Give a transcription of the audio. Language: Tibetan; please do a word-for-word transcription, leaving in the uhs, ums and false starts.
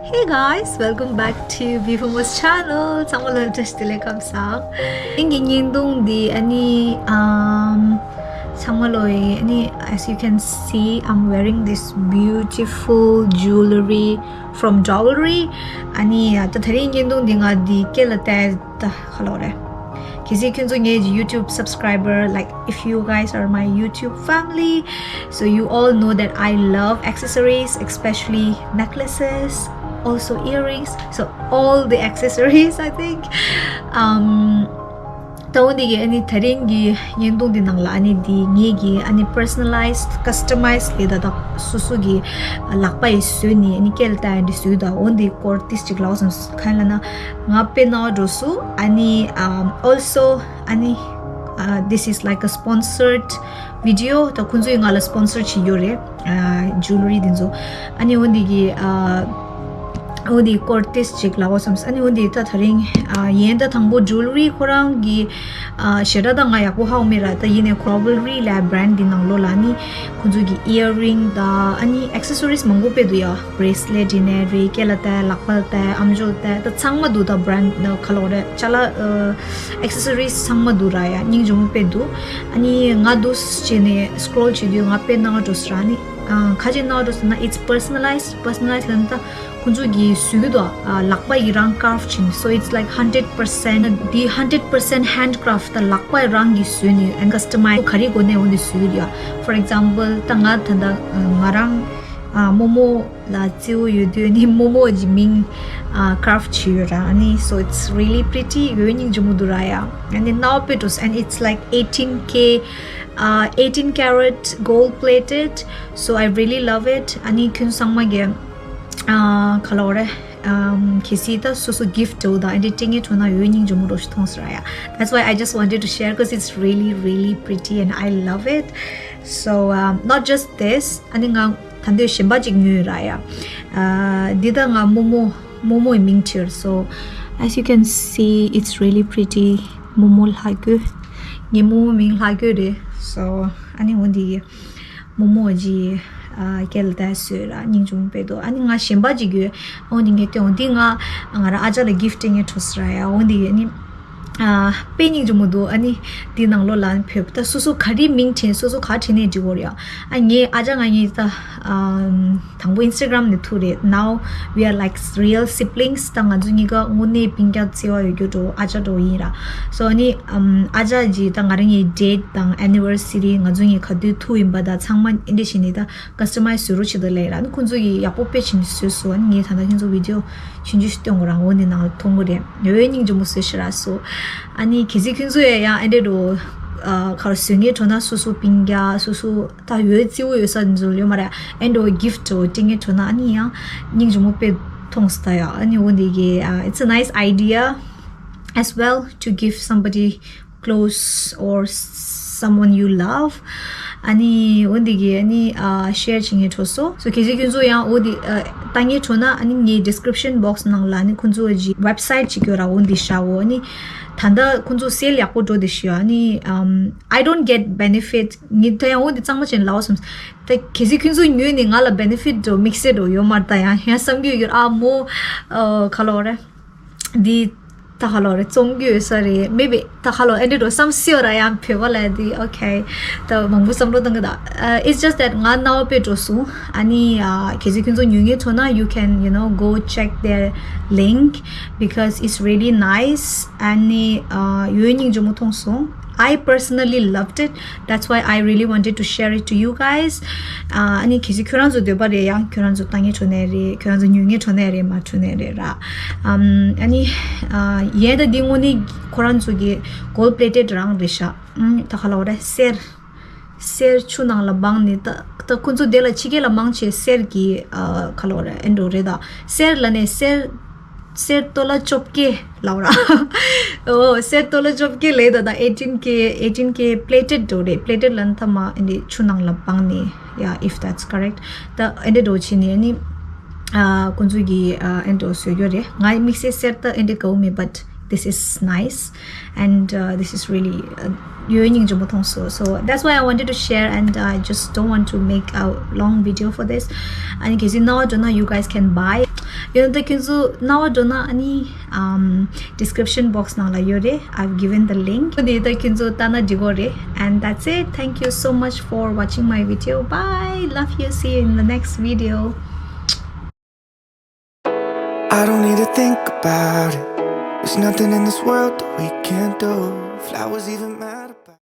Hey guys, welcome back to Vivamo's channel. ཚང་མ་ལ་བཀྲ་ཤིས་བདེ་ལེགས་ཁམས་བཟང་། དེ་རིང་གི་བརྙན་ཐུང་འདི་ཨ་ནི་ཨམ་ཚང་མ་ལོ་ཡི་ཨ་ནི as you can see, I'm wearing this beautiful jewelry from Jewelry. ཨ་ནི་ད་དེ་རིང་བརྙན་ཐུང་འདི་ང་འདི་སྐེ་ལ་བལྟས། ད་ཧ་ལོ་རེ། གལ་སྲིད་ཁྱོད་ཚོ་ངའི་YouTube subscriber, like, if you guys are my YouTube family, so you all know that I love accessories, especially necklaces, also earrings, so all the accessories, I think. Um, ད་འོ་འདི་གི་ཨ་ནི་དེ་རིང་གི་བརྙན་ཐུང་འདི་ནང་ལ་ཨ་ནི་འདི་ངེད་ཀྱི་ཨ་ནི་personalized, customized ལས་ད་ད་སོ་སོ་གི་ལག་པ་ཡིས་བཟོས་ནི་ཨ་ནི་སྐེ་ལ་བལྟས་ཡ་འདི་བཟོས་ད། འོ་འདི་སྐོར་ཏིས་ཅིག་ལབ་སོང་། གང་ཡིན་ལབ་ན་ང་དཔེ་ནང་འགྲོ་སུ་ཨ་ནི་um, also ཨ་ནི uh, this is like a sponsored video. ད་ཁོང་ཚོས་ང་ལ་sponsor བྱེད་ཡོད་རེད། ཨ་jewelry འདི་ཚོ། ཨ་ནི་འོ་འདི་གི་ཨ་འོ་འདི་སྐོར་ཏིས་ཅིག་ལབ་བསམ། ཨ་ནི་འོ་འདི་ད་དེ་རིང་ཨ་ཡིན་ད་དང་པོ་jewelry ཁོ་རང་གི་ཨ་ཞེ་དྲག་ད་ང་ཡག་པོ་ཧ་གོ་མེད་ར། ད་ཡིན་ནའི་Jewelry ལབ་brand འདི་ནང་ལོགས་ལ་ཨ་ནི་ཁོང་ཚོ་གི་earring ད་ཨ་ནི་accessories མང་པོ་དཔེ་འདུག་ཡ། bracelet ཡིན་ནའི་རེད། སྐེ་ལ་བལྟས། ལག་པ་ལ་བལྟས། ཨམ་ཅོག་ལ་བལྟས། ད་ཚང་མ་འདུག་ད་brand ད་ག་ལབ་དགོས་རེད། ཅ་ལག་accessories ཚང་མ་འདུག་ར་ཡ། སྙིང་རྗེ་མོ་དཔེ་འདུག་ཨ་ནི་ང་འདུག་བྱས་ནས་scroll བྱེད་དུས་ང་དཔེ་སྣང་བ་འགྲོ་སོང་ར། ཨ་ནི་ཨ་ག་ཅིག་སྣང་བ་འགྲོ་སོང་ན། it's personalized. Personalized ལབ་ན་ད་ཁོང་ཚོ་གིས་བཟོས་ཀྱི་འདུག་ཨ་ལག་པ་ཡིས་རང་carve བྱས་ནས། so it's like hundred percent འདི་hundred percent handcraft ད་ལག་པ་རང་གིས་བཟོས་ནས་and customize ག་རེ་སྒོ་ནས་འོ་འདི་བཟོས་ཀྱི་འདུག་ཡ། For example ད་ང་ད་ད་ང་རང་ཨ་རྨོ་མོ་ལ་བརྩེ་བོ་ཡོད་དུས་ནི་རྨོ་མོ་གི་མིང་ཨ་carve བྱས་ཡོད་ར། ཨ་ནི་so it's really pretty. ཡོད་སྙིང་རྗེ་མོ་འདུག་ར་ཡ། ཨ་ནི་སྣང་བ་དཔེ་འགྲོ་སོང་། and it's like eighteen K, uh, eighteen carat gold plated, so I really love it. ཨ་ནི་ཁྱོད་ཚང་མ་གིས་ཨ་ག་ལབ་དགོས་རེད། ཨམ་གལ་སྲིད་ད་སོ་སོ་gift འདྲ་བོ་དང་ཨ་འདྲ་སྤྲད་མཁན་འདྲ་བོ་ན་ཡོད་སྙིང་རྗེ་མོ་འདྲ་བོ་ཞིག་མཐོང་སོང་ར་ཡ། That's why I just wanted to share because it's really, really pretty and I love it. So, um, not just this. ཨ་ནི་ང་ད་འདོད་གཞན་པ་ཅིག་ཉོས་ར་ཡ། ཨ་འདི་ད་ང་རྨོ་མོ་རྨོ་མོའི་མིང་བྲིས། so as you can see, it's really pretty. རྨོ་མོ་ལྷ་གོས། ངའི་རྨོ་མོའི་མིང་ལྷ་གོས་རེད། so ཨ་ནི་འོ་འདི་གི་རྨོ་མོ་གི་ཨ་སྐེ་ལ་བལྟས་བཟོས་ར། སྙིང་རྗེ་མོ་དཔེ་འདུག་ཨ་ནི་ང་གཞན་པ་ཅིག་ཡོད། འོ་འདི་ངས་སྟོན། འོ་འདི་ང་ང་རང་ཨ་ཅག་ལ་gift སྤྲད་མཁན་འདྲ་བོ་ར་ཡ། འོ་འདི་ཡོད་ནི། ཨ་དཔེ་སྙིང་རྗེ་མོ་འདུག་ཨ་ནི་འདི་ནང་ལོགས་ལ་ཕེབས་ད་སོ་སོ་ག་རེ་མིང་བྲིས། སོ་སོ་ག་བྲིས་ནས་འབྲི་དགོས་རེད་ཡ། ཨ་ངའི་ཨ་ཅག་ང་གཉིས་ད་ཨམ་དང་པོ་Instagram ནས་ཐུག་རེད། now we are like real siblings. ད་ང་ཚོ་གཉིས་ཀ་དངོས་གནས་སྤུན་ཀྱག་བརྩེ་བ་ཡོད་རྒྱུ་འདྲ་བོ་ཨ་ཅག་འདྲ་བོ་ཡིན་ར། so ཨ་ནི་ཨམ་ཨ་ཅག་གིས་ད་ང་རང་གི་date དང་anniversary ང་ཚོ་གཉིས་ག་དུས་ཐུག་ཡིན་པ་ད་ཚང་མ་ཨེ་འདྲ་བྱས་ནས་ད་customize བཟོ་རོགས་བྱེད་དང་ལབ་ར། ཨ་ནི་ཁོང་ཚོ་གིས་ཡག་པོ་དཔེ་བྱས་ནས་བཟོས་སོང་། ཨ་ནི་ངས་ད་ལྟ་ཁྱོད་ཚོ་video ཆུང་ཆུང་ཞིག་སྟོན་དགོས་ར། འོ་འདི་ནང་ལ་མཐོང་གི་རེད། ཡོད་སྙིང་རྗེ་མོ་བཟོས་ཤག་ར། so ཨ་ནི་གལ་སྲིད་ཁྱོད་ཚོ་ཡང་ཡང་ཨེ་འདྲ་འདྲ་བོ་ཨ་ག་རེ་བཟོ་མཁན་འདྲ་བོ་ན་སོ་སོ་སྤུན་ཀྱག་སོ་སོ་ད་ཡོད་བརྩེ་བོ་ཡོད་ས་འདི་ཚོ་ཡོད་མ་རེད། ཨེ་འདྲ་བོ་gift འདྲ་བོ་སྤྲད་མཁན་འདྲ་བོ་ན་ཨ་ནི་ཡང་སྙིང་རྗེ་མོ་དཔེ་མཐོང་སོང་ད་ཡ། ཨ་ནི་འོ་འདི་གི་ཨ་it's a nice idea as well to give somebody close or someone you love. ཨ་ནི་འོ་འདི་གི་ཨ་ནི་ཨ་share བྱེད་མཁན་འདྲ་བོ་སོ། so གལ་སྲིད་ཁྱོད་ཚོ་ཡང་འོ་འདི་ཨ་ལྟ་མཁན་འདྲ་བོ་ན་ཨ་ནི་ངའི་description box ནང་ལ་ཨ་ནི་ཁོང་ཚོ་གི་website ཅིག་ཡོད་ར། འོ་འདི་བཞག་འོ། ཨ་ནི་ད་ལྟ་ཁོང་ཚོ་sale ཡག་པོ་འགྲོ་བསྡད་ཤག་ཨ་ནི་ཨམ་I don't get benefit. ངས་ད་ཡང་འོ་འདི་གཙང་མ་བྱས་ནས་ལབ་བསམ། ད་གལ་སྲིད་ཁྱོད་ཚོ་ཉོས་ནས་ང་ལ་benefit འདྲ་བོ་དམིགས་བསལ་འདྲ་བོ་ཡོད་མ་རེད། ད་ཡང་ཡང་བསམ་གྱི་ཡོད་ཨ་མོ། ཨ་ག་ལབ་དགོས་རེད། འདི་ད་ག་ལབ་དགོས་རེད། བཙོང་རྒྱུ་ཡོད་ས་རེད། maybe ད་ག་ལབ་དགོས་ཨེ་འདྲ་འདྲ་བོ་བསམ་སྲིད་པ་ར། ཡང་བོད་པ་ལབ་ཡ་འདི་okay. ད་མང་པོ་བསམ་བློ་གཏོང་གི་ད། ཨ་it's just that ང་རྣ་བ་དཔེ་འགྲོ་སོང་། ཨ་ནི་ཨ་གལ་སྲིད་ཁྱོད་ཚོ་ཉོ་མཁན་འདྲ་བོ་ན་you can, you know, go check their link because it's really nice. ཨ་ནི་ཨ་ཡོད་སྙིང་རྗེ་མོ་མཐོང་སོང་། I personally loved it. That's why I really wanted to share it to you guys. ཨ་ནི་གལ་སྲིད་ཁྱོད་རང་ཚོ་འདོད་པ་རེད། ཡང་ཁྱོད་རང་ཚོ་ལྟ་མཁན་འདྲ་བོ་ན་རེད། ཁྱོད་རང་ཚོ་ཉོ་མཁན་འདྲ་བོ་ན་རེད། མ་འདྲ་བོ་ན་རེད་ར། ཨམ་ཨ་ནི་ཨ་ཡིན་ད་འདི་དངོས་གནས་ཁོ་རང་ཚོ་གི་gold plated རང་རེད་ཤག་ཨམ་ད་ག་ལབ་དགོས་རེད། གསེར། གསེར་ཆུ་ནང་ལ་སྦངས་ནས་ད་ད་ཁོ་ཚོ་དེ་ལ་ཕྱི་རྒྱལ་ལ་མང་ཆེ་གསེར་གྱི་ཨ་ག་ལབ་དགོས་རེད། ཨེ་འདྲ་བོ་རེད་ད། གསེར་ལབ་ནས་གསེར་གསེར་ཏོ་ལ་བཅོ་བརྒྱད་ལབ་ར། ཨོ་གསེར་ཏོ་ལ་བཅོ་བརྒྱད་ལབ་ད། ད་eighteen K, eighteen K plated འདྲ་བོ་རེད། plated ལབ་ན་ཐ་མ་ཨེ་འདྲ་ཆུ་ནང་ལ་སྦངས་ནས། yeah, if that's correct. ད་ཨེ་འདྲ་འདྲ་བོ་བྱས་ནས་ཨ་ནི་ཨ་ཁོ་ཚོ་གིས་ཨ་ཨེ་འདྲ་བོ་བཟོས་ཡོད་རེད། ང་དམིགས་བསལ་གསེར་ད་ཨེ་འདྲ་དགའ་བོ་མེད། but this is nice and uh, this is really uh, ཡོད་སྙིང་རྗེ་མོ་མཐོང་སོང་། so that's why I wanted to share and I just don't want to make a long video for this. ཨ་ནི་གལ་སྲིད་རྣ་བ་འགྲོ་ན་you guys can buy. ཡོད་ན་ད་ཁྱོད་ཚོ་རྣ་བ་འགྲོ་ན་ཨ་ནི་um, description box ནང་ལ་ཡོད་རེད། I've given the link. དེ་ད་ཁྱོད་ཚོ་ལྟ་ན་འགྲིག་གོ་རེད། And that's it. Thank you so much for watching my video. Bye. Love you. See you in the next video. I don't need to think about it. There's nothing in this world that we can't do. Flowers even matter.